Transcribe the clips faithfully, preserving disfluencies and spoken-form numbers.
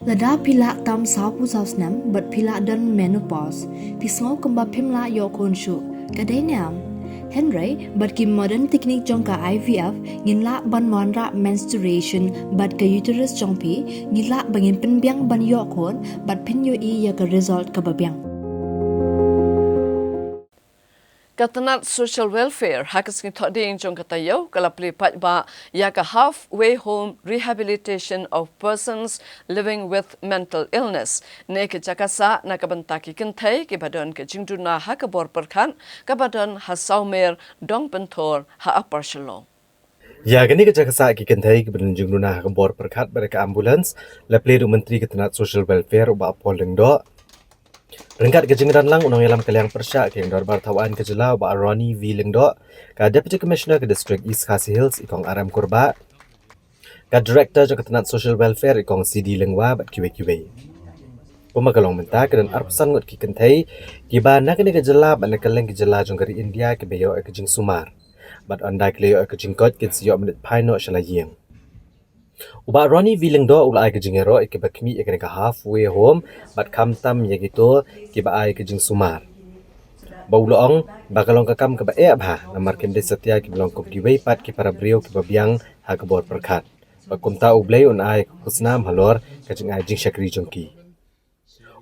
Lada phi lah tam sawphew saw snem bad phi lah don menopause, phi sngew kumba phim lah ïoh khun shuh, ka dei ne em? Hynrei bad ki modern technique jong ka I V F, ngin lah ban wanrah menstruation bad ka uterus jong phi, ngin lah ba ngin pynbiang ban ïoh khun bad phin ïohi ïa ka result kaba biang. Ka tnat Social Welfare ha ka sngi Thohdieng jong ka taïew ka la plie paidbah ïa ka Halfway Home Rehabilitation of Persons Living with Mental Illness, ne ka jaka sah na ka bynta ki kynthei kiba don ka jingduna ha ka bor pyrkhat, kaba don ha Sawmer, Dongpynthor, ha Upper Shillong. Ïa kane ka jaka sah ki kynthei kiba don jingduna ha ka bor pyrkhat bad ka ambulance la plie da u Myntri ka tnat Social Welfare, u Bah Paul Lyngdoh. Ryngkat ka jingdon lang u nongïalam ka liang pyrshah ka ïing dorbar thaw aiñ ka jylla, u Bah Ronnie V Lyngdoh, ka Deputy Commissioner ka District East Khasi Hills, i Kong R M Kurbah, ka Director jong ka tnat Social Welfare, i Kong C D Lyngwa, bad kiwei kiwei. Kumba ka long mynta, ka don arphew san ngut ki kynthei kiba na kane ka jylla bad na kylleng ki jylla jong ka ri India kiba ïoh ïa ka jingsumar. Bad ynda ki la ïoh ïa ka jingkoit, kin sa ïoh mynta phai noh sha la ïing. U Bah Ronnie V Lyngdoh u la ai ka jingïaroh ïa kiba khmih ïa kane ka Halfway Home bad khamtam ïa kito kiba ai ka jingsumar. Ba u la ong ba ka long ka kam kaba eh bha, namar kim dei satia kiba long kum kiwei pat ki para briew kiba biang ha ka bor pyrkhat. Bad kumta U Blei un ai ka khusnam halor ka jingai jingshakri jong ki.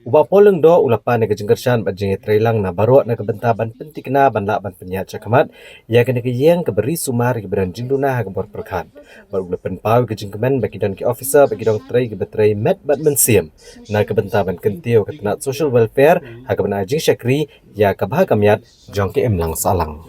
U Bah Paul Lyngdoh u la pan ïa ka jingkyrshan bad jingïatreilang na baroh na ka bynta ban pynthikna ban lah ban pynïaid shakhmat ïa kane ka ïing kaba ri sumar ïa kiba don jingduna ha ka bor pyrkhat. Bad u la pynpaw ïa ka jingkmen ba ki don ki officer bad ki dong trei kiba trei met bad mynsiem na ka bynta ban kyntiew ïa ka tnat Social Welfare ha kaba ai jingshakri ïa ka bha ka miat jong ka imlang sahlang.